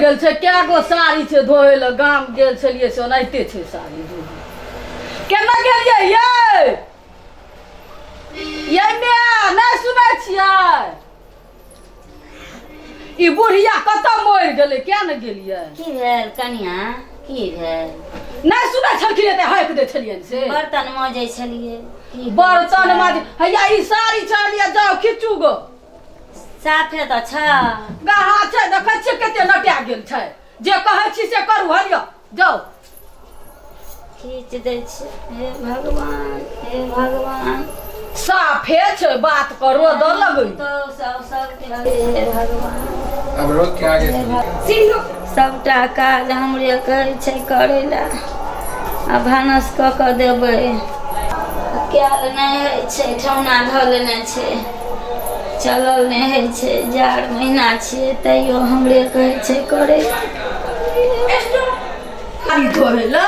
गेल छै कए गो साड़ी छै धोए लए गाम गेल छलियै से ओनाहिते छै साड़ी धोए केना गेलियै यै यै माय नहि सुनै छियै ई बुढ़िया कतऽ मरि गेलै किया ने गेलियै की भेल कनिया की भेल नहि सुनै छलखिन तऽ हाकि दै छलियनि से बर्तन मजै छलियै की करै बर्तन छियै? माज हैया ई साड़ी छलियै जाउ खींचू गो साफे तऽ छ गहा छै देखै छियै कते नटा गेल छै जे कहै छी से करू हरिया जाउ खींच दै छै हे भगवान हे भगवान साफे छै बात करो दऽ लगै तो सब सबके हे भगवान अब रोक के आगे सिंह सबटा काज हमरे कहै छै करै लए आ भानस कऽ कऽ देबै कयल नहि होइ छै ठेहुना धऽ लेने छै चलल नहि होइ छै जाड़ महीना छियै तैयो हमरे कहै छै करै साड़ी धोए लए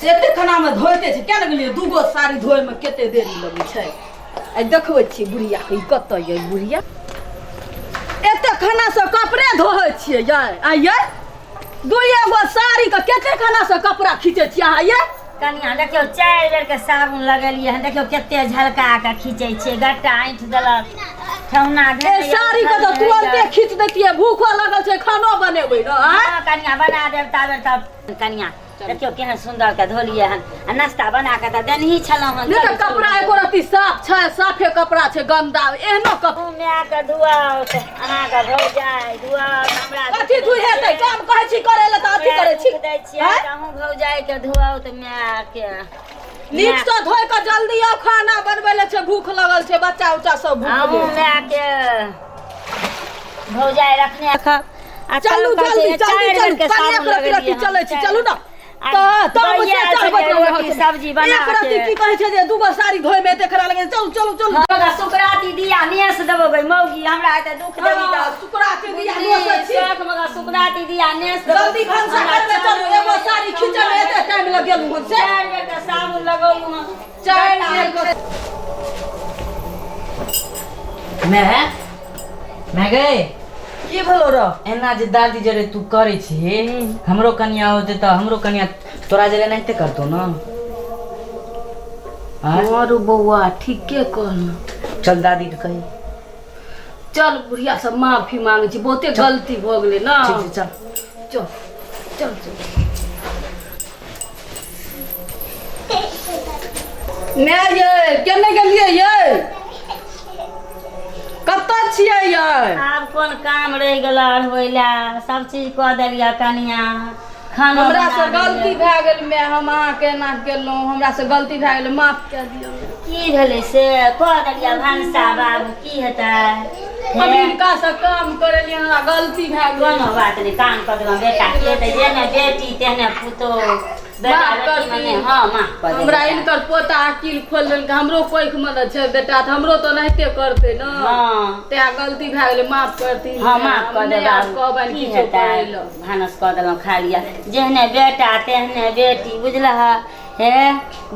से एते खानामे धोइते छै किया ने गेलियै दूगो साड़ी धोएमे कते देरी लगै छै आइ देखबै छियै बुढ़ियाके ई कतऽ यऽ ई बुढ़िया एते खाना से कपड़े धोए छियै यै आइ यै दुइए गो साड़ी के कते खाना से कपड़ा खींचै छियै अहाँ यै कनिया देखियौ चारि बेर के साबुन लगेलियै हन देखियौ कते झलका के खींचै छियै गट्टा ऐंठ देलक ठेहुना ए धेने यऽ, साड़ी के उठल तऽ नहि तुरन्ते होइए। खींच दैतियै भूखो लगल छै खानो बनेबै ने आँय हँ कनिया बना देब ताबे तब कनिया देखियौ केहन सुन्दर के धोलियै हन आ नाश्ता बना के तऽ देनही छलहुँ हन नहि तऽ चलू, चलू। कपड़ा एको रत्ती साफ छै साफे कपड़ा छै गन्दा एहनो कपड़ा मायके धुआउ अहाँके भौजाइ धुआउ हमरा कथी धुहेतै काम कहै छी करै लए तऽ अथी करै छी दै छियै आँय? अहूँ भौजाइके धुआउ तऽ मायके नीकसँ धोइ कऽ जल्दी आउ खाना बनबै लए छै भूख लगल छै बच्चा उच्चा सब अहूँ भूख मायके भौजाइ रखने आ चलू तब कहै जल्दी छै, जल्दी चारि चलू बेरके कनि साबुन एक रत्ती रत्ती लगेलियै हम, चलै छी चारि चलू ने आ तऽ तब से बहिया चढ़बैत छलियै रहू रोटी सब्जी बना एक रत्ती के। की कहै छै जे दूगो साड़ी धोइ मे एते खरा लगै छै। चलू चलू चलू हमरा सुकराती दिया नेस देबो गई मौगी हमरा एते दुख देबी हँ, तऽ सुकराती दिया नोसै छी शौक मगर सुकराती दिया नेस देबो जल्दी भनसा करबै चलू एगो साड़ी खींचै मे एते टाइम लगेलहुँ हन से चारि बेर के साबुन लगौलहुँ हन चारि बेर के मैं मैं गए की भेलो र एना जे दादी जरे तू करै छी हमरो कनिया होते तऽ हमरो कनिया तोरा जरे एनाहिते करतौ ने आँय? और बौआ ठीके कहलहुँ चल दादी के कही चल बुढ़िया सब माफी मांगे छी बहुते गलती भऽ गेलै ने ठीक छै चल चल चल चल माय यै केने गेलियै यै कतऽ छियै यै आब कोन काम रहि गेल होय लए सब चीज कऽ देलियै कनिया खाना हमरा बना से गलती देलियै। भए गेल माय हम अहाँके एना केलहुँ हमरा से गलती भए गेल माफ कए दिअ की भेलै से कऽ देलियै भनसा बाबू की हेतै हम हिनका से काम करेलियै हमरा गलती भए गेल कोनो बात नहि काम कऽ देलहुँ बेटा की हेतै जेहने बेटी तेहने पुतोहु बेटा माफ कर बेटी मने दी। हँ माफ कऽ हमरा देबै हिनकर पोता अकील खोल देलकै हमरो कोखि मे ने छै बेटा तऽ हमरो तऽ ओनाहिते करतै ने हँ तैं गलती भए गेलै माफ करती हँ माफ कऽ देबै आब कहबनि की किछो हेतै करै लए भानस कऽ देलहुँ खा लिअ जेहने बेटा तेहने बेटी बुझलह हे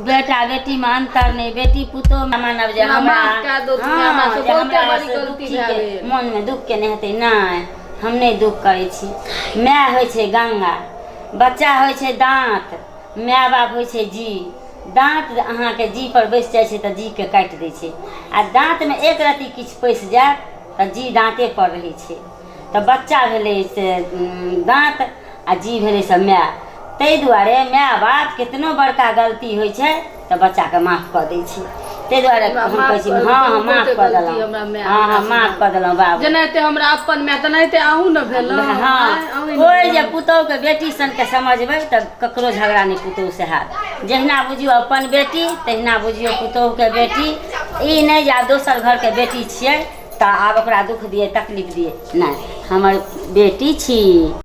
बेटा बेटीमे अन्तर नहि बेटी पुतोहमे मानब जे हमरा हमरा माफ कए दो तुम, हँ, हमरा से जे बहुते हमरा बड़ी से गलती दुखी भए के गेल। मोनमे दुःखके नहि हेतै नहि हम नहि दुःख करै छी माय होइ छै गंगा बच्चा होइ छै दाँत माय बाप होइ छै जी दाँत अहाँके जी पर बैसि जाइ छै तऽ जीके काटि दै छै आ दाँतमे एक रत्ती किछु पैसि जायत तऽ जी दाँते पर रहै छै तऽ बच्चा भेलै से दाँत आ जी भेलै से माय ताहि दुआरे माय बाप केतनो बड़का गलती होइ छै तऽ बच्चाके माफ कऽ दै छै ताहि दुआरे हमरा हम माफ कहै छी करू, हँ हँ बहुते माफ कऽ गलती देलहुँ हमरा माय हँ हँ हमरा से माफ कऽ देलहुँ बाबू जेनाहिते हमरा अपन माय तेनाहिते अहूँ ने भेलहुँ हँ आँय, अहूँ ने कोइ जे भेलहुँ। पुतोहुके बेटी सनके समझबै तऽ ककरो झगड़ा नहि पुतोहुसँ हैत जहिना बुझियौ अपन बेटी तहिना बुझियौ पुतोहुके बेटी ई नहि जे आब दोसर घरके बेटी छियै तऽ आब ओकरा दुःख दियै तकलीफ दियै नहि हमर बेटी छी।